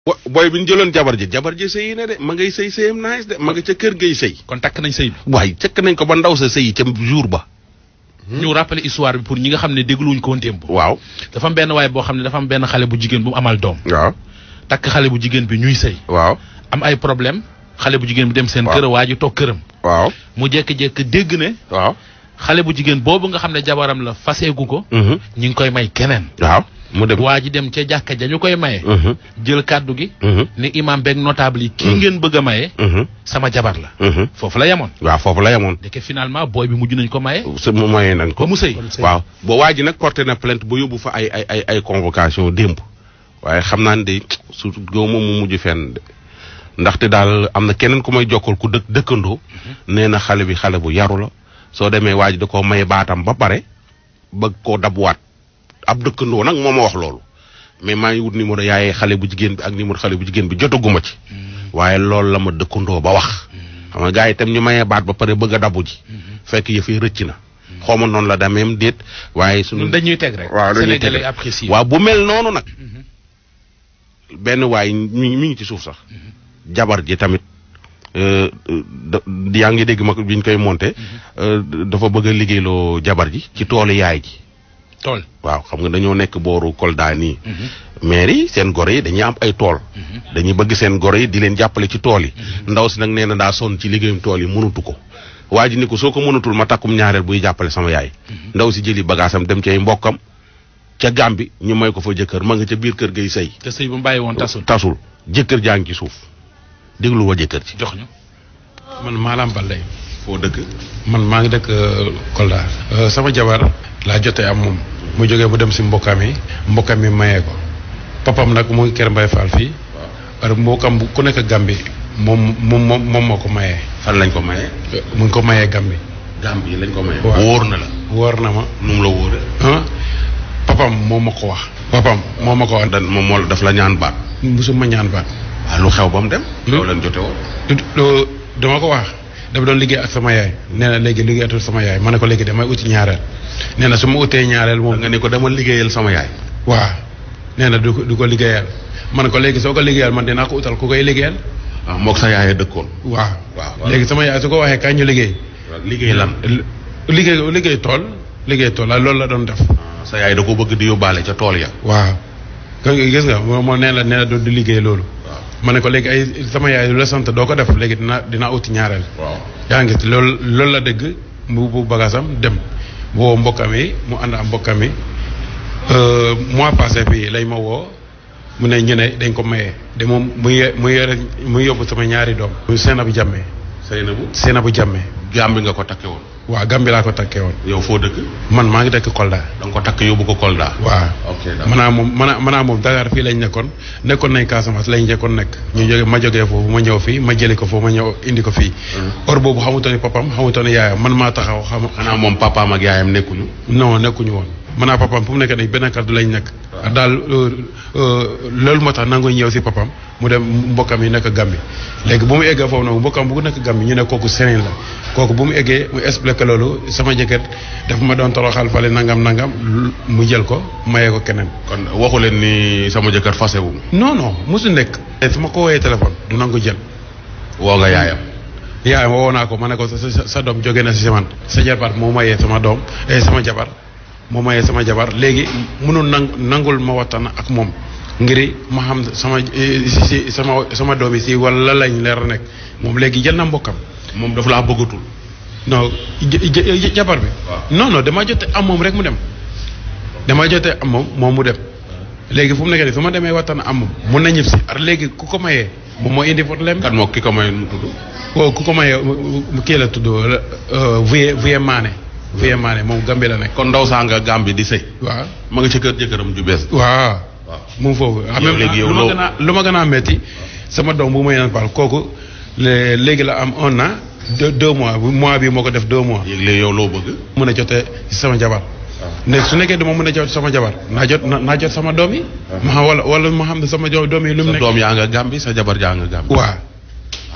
booy bi ñu jëloon jabar ji sëy na de ma ngay sëy sëyam nice de ma nga ca kër gay sëy. kon takk nañ sëy bi. waaye cëkk nañ ko ba ndaw sa sëy ca jour ba. ñu rappeler histoire bi pour ñi nga xam ne dégluwuñ ko woon démb. waaw dafa am benn waay boo xam ne dafa am benn xale bu jigéen bu mu amal doom. waaw takk xale bu jigéen bi ñuy sëy. waaw am ay problème xale bu jigéen bi dem seen kër waa ji toog këram. waaw mu jékki-jékki dégg ne. waaw xale bu jigéen boobu nga xam ne jabaram la faseegu ko. ñi ngi koy may keneen. waaw mu dem waa ji dem ca jàkka ja ñu koy maye. jël kàddu gi. ne imam beeg notable yi kii ngeen bëgg a maye. sama jabar la. foofu la yemoon. waaw foofu la yemoon. deke finalement booy bi mujj nañ ko maye. mu maye nañ ko ba mu sëy. waaw ba waa ji nag porté na plainte ba yóbbu fa ay convocation démb. waaye xam naa ne de surtout góob moom mu mujj fenn de ndaxte daal am na keneen ku may jokkal ku dëkkandoo. nee na xale bi xale bu yaru la soo demee waa ji da koo maye baatam ba pare bëgg koo dabuwaat. ab dëkkandoo nag moo ma wax loolu mais maa ngi wut numéro yaayee xale bu jigéen bi ak numéro xale bu jigéen bi jotaguma ci. waaye loolu la ma dëkkandoo ba wax. xam nga gars yi itam ñu mayee baat ba pare bëgg a dabu ji. fekk yëf yi rëcc na. xaw ma noonu la dameem déet. waaye sunu dañuy teg rek. waaw dañuy teg Sénégalais apprécié. waaw bu mel noonu nag. benn waay mi ngi ci suuf sax. jabar ji tamit yaa ngi dégg ma bi ñu koy monté. dafa bëgg a liggéeyloo jabar ji ci toolu yaay ji. tool waaw xam nga dañoo nekk booru Kolda nii. maire yi seen goro yi dañuy am ay tool. dañuy bëgg seen goro yi di leen jàppale ci tool yi. ndaw si nag nee na daa sonn ci liggéeyum tool yi mënatu ko. waa ji ni ko soo ko mënatul ma takkum ñaareel buy jàppale sama yaay. ndaw si jëli bagaasam dem ci ay mbokkam ca Gàmbi ñu may ko fa jëkkër ma nga ca biir kër gay sëy. te sëy bu mu bàyyi woon tasul jëkkër jaa ngi ci suuf déglu wa jëkkër ci. jox ñu. man Malam Balde. foo dëkk. man maa ngi dëkk Kolda. sama jabar laa jotee am moom. mu jógee bu dem si mbokkam yi mayee ko. papam nag mu ngi Kër Mbaye Fall fii. waaw mbokkam bu ku nekk Gàmbi moom moo ko mayee. fan lañ ko mayee. mu ngi ko mayee Gàmbi. Gàmbi lañ ko mayee. waaw wóor na la. wóor na ma. nu mu la wóoree. papam moo ma ko wax. papam moo ma ko wax. moom moo daf la ñaan baat. musuma ñaan baat. waaw lu xew ba mu dem. loolu leen jote woon. dama ko wax. dafa doon liggéey ak sama yaay nee na léegi liggéeyatul sama yaay ma ne ko léegi damay uti ñaareel nee na su ma utee ñaareel moom. nga ne ko dama liggéeyal sama yaay. waaw nee na du ko liggéeyal ma ne ko léegi soo ko liggéeyal man dinaa ko utal ku koy liggéeyal. waaw moog sa yaay dëkkoon. waaw léegi sama yaay su ko waxee kañ ñu liggéey. liggéey lan. liggéey tool la loolu la doon def. sa yaay da ko bëgg di yóbbaale ca tool ya. waaw gis nga moo nee na du liggéey loolu. ma ne ko léegi ay sama yaay lu la sant doo ko def léegi dinaa uti ñaareel. waaw yaa ngi loolu la dégg mu bu bagaasam dem woo mbokkam yi mu ànd am mbokkam yi mois passé bi lañ ma woo mu ne ñu ne dañ ko maye de moom muy yóbbu sama ñaari doom. muy Seynabou Jammeh. Seynabou Jammeh. Gàmbi nga ko takke woon. waaw Gàmbi laa ko takkee woon. yow foo dëkk. man maa ngi dëkk Kolda. da nga ko takk yóbbu ko Kolda. waaw ok maanaam moom Dakar fii lañ nekkoon nañ Casamance lañ njëkkoon nekk. ma jógee foofu ma ñëw fii ma jëli ko foofu ma ñëw indi ko fii. or boobu xamutoon ni papam xamutoon ni yaayam man maa taxaw xanaa moom papaam ak yaayam nekkuñu. non nekkuñu woon. maanaam papam fu mu nekk nii benn kàddu lañ nekk. daal loolu moo tax nangu ñëw si papam mu dem mbokkam yi nekk Gàmbi. léegi bu mu eggee foofu nag mbokkam bu nekk Gàmbi ñu ne kooku Sénégal la kooku bu mu eggee mu expliqué loolu sama jëkkër dafa ma doon toroxal fale nangam mu jël ko mayee ko keneen. kon waxu leen ni sama jëkkër fase wu. non mosu nekk. su ma ko woowee téléphone du nangu jël. woo nga yaayam. yaayam woo naa ko ma ne ko sa doom jóge na si man. sa jarbaat moo mayee sama doom sama jabar. moo mayee sama jabar léegi mënul nangul ma waxtaan ak moom ngir ma xam sama doom yi si wala lañ leer nekk moom léegi jël na mbokkam. moom dafa laa bëggatul. non jabar bi. non dama jote am moom rek mu dem. dama jote am moom mu dem. léegi fu mu nekk nii su ma demee waxtaan am moom mun na ñëpp si ar léegi ku ko mayee moom moo indi problème. kan moo ki ko mayee nu tudd. ku ko mayee kii la tudd Vieux Mané. Vieux Mané moom Gambie la nekk. kon ndaw saa nga Gambie di sëy. waaw ma nga ci kër jëkkëram ju bees. waaw moom foofu. yow léegi yow lu ma gën a metti sama doom bu may naan baal kooku léegi la am 1 an 2 mois bi moo ko def 2 mois. léegi yow loo bëgg. mën a jotee sama jabar. nekk su nekkee dama mën a jot sama jabar naa jot sama doom yi. ma xam wala ma xam ne sama doom yi lu mu nekk. sa doom yaa nga Gambie sa jabar yaa nga Gambie. waaw.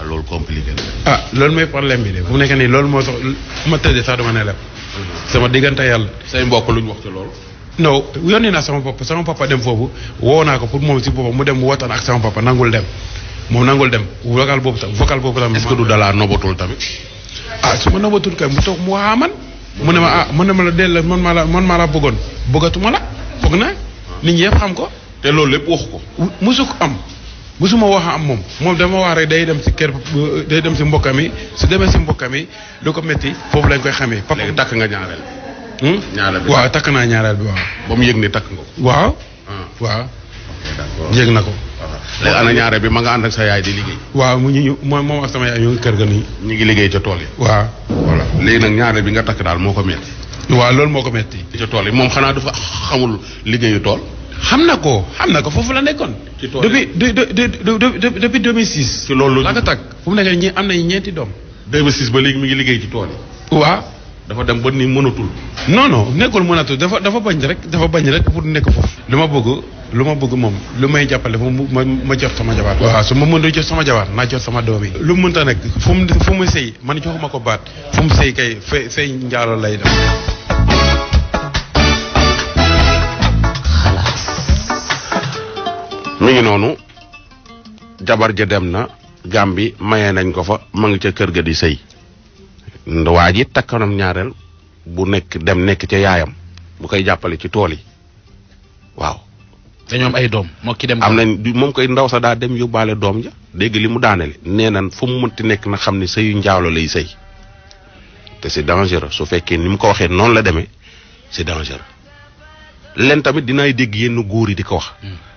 loolu compliqué na. loolu mooy problème bi de fu mu nekk nii loolu moo tax ma tëddee sax dama ne la. sama diggante yàlla. say mbokk luñ wax ci loolu. non yónnee naa sama papa dem foofu woo naa ko pour moom si boppam mu dem mu waxtaan ak sama papa nangul dem moom nangul dem vocal boobu tam est-ce que du dalaa nobatul tamit. su ma nobatul kay mu toog mu waxaa man mu ne ma la dell man maa la bëggoon bëggatuma la foog na nit ñi yëpp xam ko te loolu lépp waxu ko. musu ko am musuma wax am moom dama wax rek day dem si kër day dem si mbokkam yi su demee si mbokkam yi lu ko métti foofu lañ koy xamee. papa léegi takk nga ñaareel. ñaareel bi waaw takk naa ñaareel bi waaw. ba mu yëg ni takk nga ko. waaw. waaw. yëg na ko. léegi ana ñaareel bi ma nga ànd ak sa yaay di liggéey. waaw moom ak sama yaay ñu ngi kër ga nii. ñu ngi liggéey ca tool yi. waaw. voilà léegi nag ñaareel bi nga takk daal moo ko métti. waaw loolu moo ko métti. ca tool yi moom xanaa dafa xamul liggéeyu tool. xam na ko foofu la nekkoon. ci tool yi depuis 2006. ci loolu la ko takk fu mu nekk am nañu ñeenti doom. 2006 ba léegi mi ngi liggéey ci tool yi. waaw. dafa dem ba ni mënatul. non nekkul mënatul dafa bañ rek pour nekk foofu. lu ma bëgg moom lu may jàppale ma jot sama jabaar. waaw su ma mënul jot sama jabaar naa jot sama doom yi. lu mu mënta nekk fu mu sëy man joxuma ko baat fu mu sëy kay fay njaalo lay def. mi ngi noonu jabar ja dem na Gàmbi maye nañ ko fa ma ngi ca kër ga di sëy waa ji takkanam ñaareel bu nekk ca yaayam bu koy jàppale ci tool yi waaw. te ñoom ay doom moo ki dem. am nañ moom koy ndaw sa daa dem yóbbaale doom ja dégg li mu daanele nee nan fu mu mënti nekk na xam ne sëyu njaalo lay sëy te c'est dangereux su fekkee ni mu ko waxee noonu la demee c'est dangereux leen tamit dinaay dégg yenn góor yi di ko wax.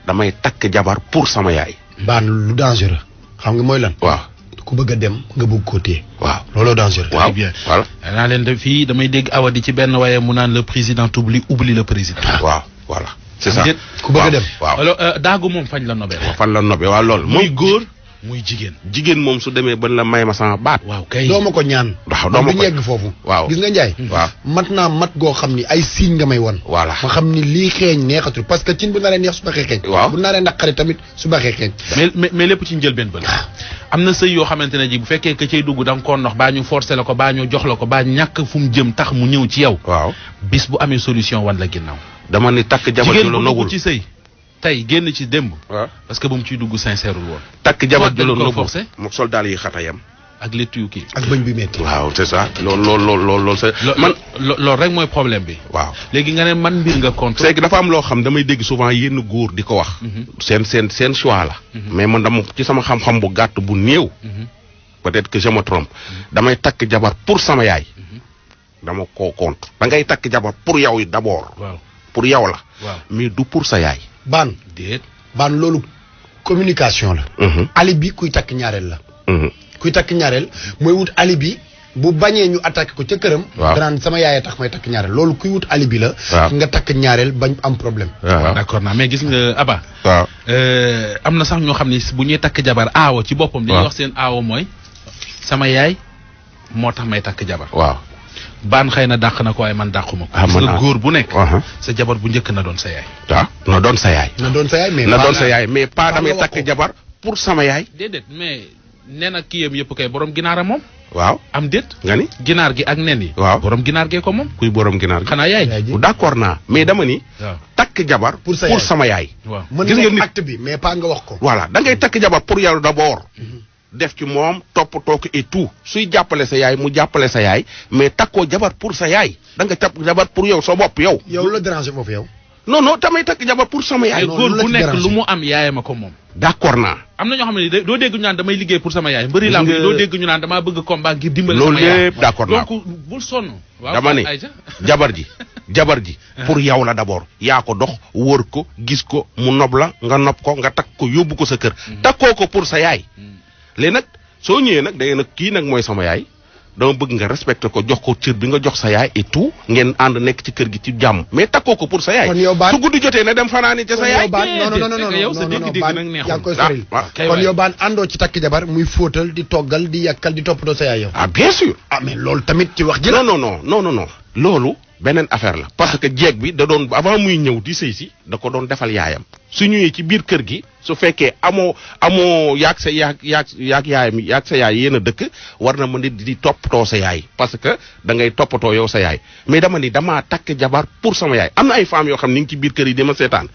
damay takk jabar pour sama yaay. baan lu dangereux xam nga mooy lan. waaw ku bëgg a dem nga bëgg koo téye. waaw looloo dangereux. waaw bien voilà. naa leen de fii damay dégg Awadi ci benn waaye mu naan le président oublie le président. waaw voilà. c'est ça ku bëgg a dem. waaw alors daagu moom fañ la nobee. fan la nobee waaw loolu. muy góor muy jigéen. jigéen moom su demee ba la may ma sama baat. waaw kay doo ma ko ñaan. waaw doo ma ko yegg foofu. waaw gis nga Ndiaye. waaw mat naa mat goo xam ni ay signe nga may won. voilà ma xam ni lii xeeñ neexatul parce que cin bu naree neex su baxee xeeñ. waaw bu naree naqari tamit su baxee xeeñ. mais lépp ci njëlbeen ba la. am na sëy yoo xamante ne ji bu fekkee que cay dugg da nga koo nox baa ñu forcé la ko baa ñu jox la ko baa ñàkk fu mu jëm tax mu ñëw ci yow. waaw bis bu amee solution wan la ginnaaw. dama ni takk jabar ju la nogul ci sëy tey génn ci démb. waaw parce que bu mu ciy dugg sincère woon. takk jabar ju la nogul forcé moom soldaal yi xatayam. ak létt yu kii. ak bëñ bi metti. waaw c'est ça loolu c'est man loolu rek mooy problème bi. waaw léegi nga ne man mbir nga contre. c'est que dafa am loo xam damay dégg souvent yenn góor di ko wax. seen choix la. mais man dama ci sama xam-xam bu gàtt bu néew. peut-être que je me trompe damay takk jabar pour sama yaay. dama koo contre da ngay takk jabar pour yow d'abord. waaw pour yow la. waaw mais du pour sa yaay. baan déet. baan loolu communication la. alibi kuy takk ñaareel la. kuy takk ñaareel mooy wut alibi bu bañee ñu attaqué ko ca këram. waaw danaan sama yaayee tax may takk ñaareel loolu kuy wut alibi la. nga takk ñaareel bañ am problème. waaw d'accord naa mais gis nga Aba. waaw am na sax ñoo xam ne bu ñuy takk jabar aawo ci boppam. li ñuy wax seen aawo mooy sama yaay moo tax may takk jabar. waaw baan xëy na dàq na ko waaye man dàquma ko. gis nga góor bu nekk. sa jabar bu njëkk na doon sa yaay. waaw na doon sa yaay. na doon sa yaay mais. na doon sa yaay mais pas damay takk jabar pour sama yaay. déedéet mais nen ak kii yam yëpp kay borom ginaara moom. waaw am déet. nga ni ginaar gi ak nen yi. waaw borom ginaar gee ko moom. kuy borom ginaar gi. xanaa yaay ji. d'accord naa mais dama ni. waaw takk jabar. pour sama yaay. waaw mën nga nekk acte bi mais pas nga wax ko. voilà da ngay takk jabar pour yow d'abord. def ci moom toppatoo ko et tout suy jàppale sa yaay mu jàppale sa yaay mais takkoo jabar pour sa yaay da nga takk jabar pour yow sa bopp yow. yow la déranger foofu yow. non damay takk jabar pour sama yaay. góor bu nekk lu mu am yaayama ko moom. d'accord naa. am na ñoo xam ne doo dégg ñu naan damay liggéey pour sama yaay. mbëri lamb doo dégg ñu naan damaa bëgg combat ngir dimbali sama yaay. loolu lépp d'accord naa donc bul sonn. waaw dama ne jabar ji pour yow la d'abord yaa ko dox wër ko gis ko mu nob la nga nob ko nga takk ko yóbbu ko sa kër. takkoo ko pour sa yaay. léegi nag soo ñëwee nag da ngeen nag kii nag mooy sama yaay dama bëgg nga respecté ko jox ko cër bi nga jox sa yaay et tout ngeen ànd nekk ci kër gi ci jàmm mais takkoo ko pour sa yaay. kon yow baan su guddi jotee na dem fanaani ca sa yaay. non yow sa dégg-dégg nag neexul. yaa ngi koy soril kon yow baan àndoo ci takk jabar muy fóotal di toggal di yàkkal di toppatoo sa yaay yow. ah bien sûr. ah mais loolu tamit ci wax ji non loolu beneen affaire la parce que jeeg bi da doon avant muy ñëw di sëy si da ko doon defal yaayam su ñëwee ci biir kër gi su fekkee amoo yaag yaayam yaag sa yaay yéen a dëkk war na mën di toppatoo sa yaay parce que da ngay toppatoo yow sa yaay mais dama ni damaa takk jabar pour sama yaay am na ay femmes yoo xam ni ngi ci biir kër yi dama seetaan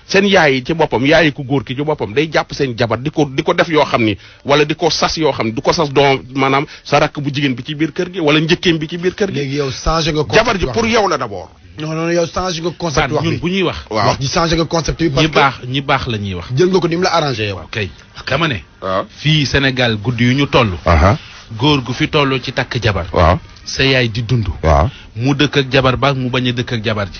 seen yaay yi ci boppam yaay ku góor ki ci boppam day jàpp seen jabar di ko def yoo xam ni wala di ko sas yoo xam ni du ko sas doom maanaam sa rakk bu jigéen bi ci biir kër gi wala njëkkeem bi ci biir kër gi. léegi yow changé nga. jabar ji pour yow la d'abord. non yow changé nga concept wax bi ñun bu ñuy wax. waaw wax ji changé nga concept bi. parce que ñi baax la ñuy wax. jël nga ko ni mu la arrangé yow. kay dama ne. waaw fii Sénégal guddi yu ñu toll. góor gu fi toll ci takk jabar. waaw sa yaay di dund. waaw mu dëkk ak jabar ba mu bañ a dëkk ak jabar ji.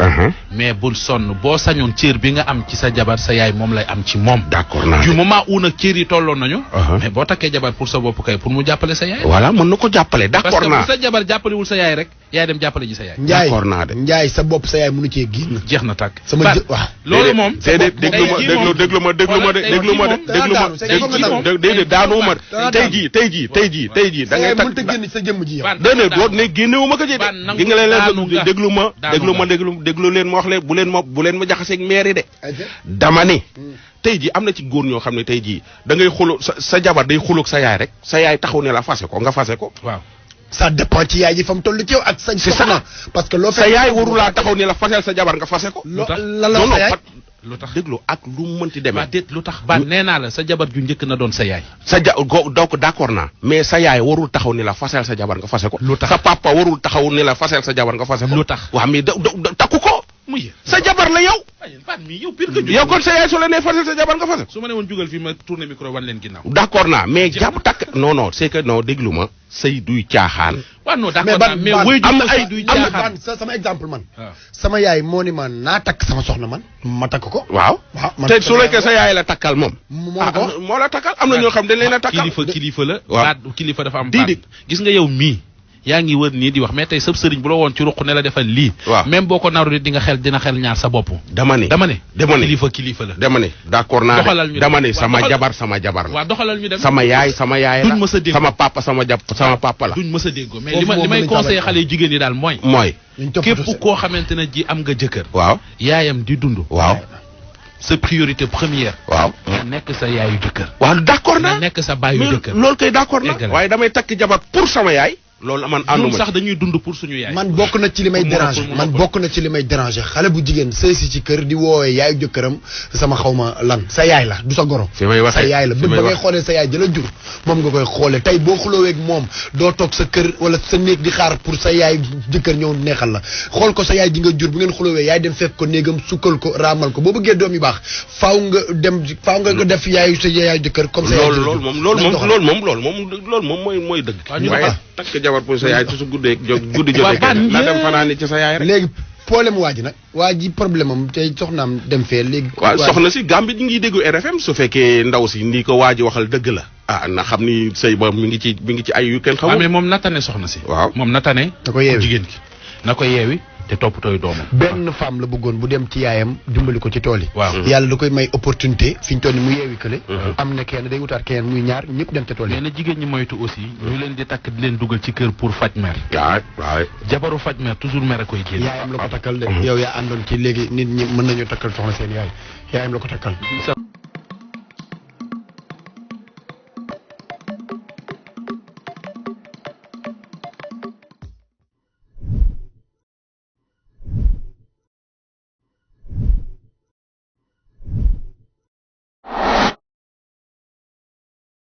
mais bul sonn boo sañoon cër bi nga am ci sa jabar sa yaay moom lay am ci moom. d'accord naa du moment où nag cër yi tolloon nañu. mais boo takkee jabar pour sa bopp kay pour mu jàppale sa yaay. voilà mën na ko jàppale d'accord parce que naa bu sa jabar jàppalewul sa yaay rek yaay dem jàppale ji sa yaay. d'accord naa de Njaay sa bopp sa yaay mënu cee génn. jeex na tàkk. sama waaw. loolu moom. déglu ma déedéet daanuwuma tey jii da ngay takk mënta génn sa jëmm ji yow. déedéet boo ne génnewuma ko ji de di nga leen déglu leen ma wax leen bu leen ma jaxaseeg maire yi de dama ni tey jii am na ci góor ñoo xam ne tey jii da ngay xuloo sa jabar day xuloog sa yaay rek sa yaay taxaw ne la fase ko nga fase ko waaw ça dépend ci yaay ji fa mu toll ci yow ak sa soxna parce que loo sa yaay warulaa taxaw ne la fasel sa jabar nga fase ko lu tax lu tax déglu ak lu mu mënti demee. waa déet lu tax ba nee naa la sa jabar ju njëkk na doon sa yaay. donc d'accord naa mais sa yaay warul taxaw ni la fasel sa jabar nga fase ko. lu tax sa papa warul taxaw ni la fasel sa jabar nga fase ko. lu tax waaw mais takku ko. muy sa jabar la yow. yow kon sa yaay su la nee fasel sa jabar nga fase ko. su ma ne woon jugal fii ma tourné micro wan leen ginnaaw. d'accord naa mais jàpp takk non c'est que non déglu ma. sëy duy caaxaan. waaw non d'accord naa mais wéy am na ay duy caaxaan sama exemple man. sama yaay moo ni ma naa takk sama soxna man ma takk ko. waaw te su nekkee sa yaay la takkal moom. moo la takkal am na ñoo xam dañ leen a takkal. kilifa la. waaw kilifa dafa am baat gis nga yow mii. yaa ngi wër nii di wax mais tey sëb sëriñ bu la woon ci ruq ne la defal lii. waaw même boo ko naru dina xel ñaar sa bopp. dama ne kilifa la. dama ne d'accord naa de dama ne sama jabar la. waaw doxalal ñu dem sama yaay la. duñ mës a déggoo sama papa sama papa la. duñ mës a déggoo mais li may conseillé xale yu jigéen yi daal mooy. képp koo xamante ne ji am nga jëkkër. waaw yaayam di dund. waaw sa priorité première. waaw nga nekk sa yaayu jëkkër. waaw d'accord naa nga nekk sa baayu jëkkër. loolu kay d'accord naa waaye damay takk jabar pour sama yaay. loolu man ànduma sax dañuy dund pour suñu yaay. man bokk na ci li may déranger xale bu jigéen sëy si ci kër di woowee yaayu jëkkëram sama xawma lan sa yaay la du sa goro. fi may waxee sa yaay la bët ba ngay xoolee sa yaay jëla jur moom nga koy xoolee tey boo xulóowee ak moom doo toog sa kër wala sa néeg di xaar pour sa yaay jëkkër ñëw neexal la xool ko sa yaay ji nga jur bu ngeen xulóowee yaay dem fekk ko néegam sukkal ko raamal ko boo bëggee doom yu baax faaw nga def yaayu sa yaayu jëkkër comme ça. loolu moom mooy dëgg. waaye takk jabar pour sa yaay su guddi jotee kenn na dem fanaani ci sa yaay rek. léegi problème waa ji problème am tey soxnaam dem fee léegi. waaw soxna si Gambie ñu ngi déggu RFM su fekkee ndaw si ni ko waa ji waxal dëgg la. na xam ni sëy ba mi ngi ci ay yu kenn xamul. mais moom natane soxna si. waaw moom natane. na ko yeewi jigéen ki na ko yeewi te toppatooy doomam. benn femme la bëggoon bu dem ci yaayam dimbali ko ci tool yi. waaw yàlla da koy may opportunité fi ñu toll ni mu yeewi kële. am na kenn day wutaat kenn muy ñaar ñëpp dem te tool yi. mais na jigéen ñi moytu aussi. ñu leen di takk di leen dugal ci kër pour faj mer. waaw jabaru faj mer toujours mer a koy génn. yaayam la ko takkal de. yow yaa àndoon ci léegi nit ñi mën nañu takkal soxna seen yaayam la ko takkal.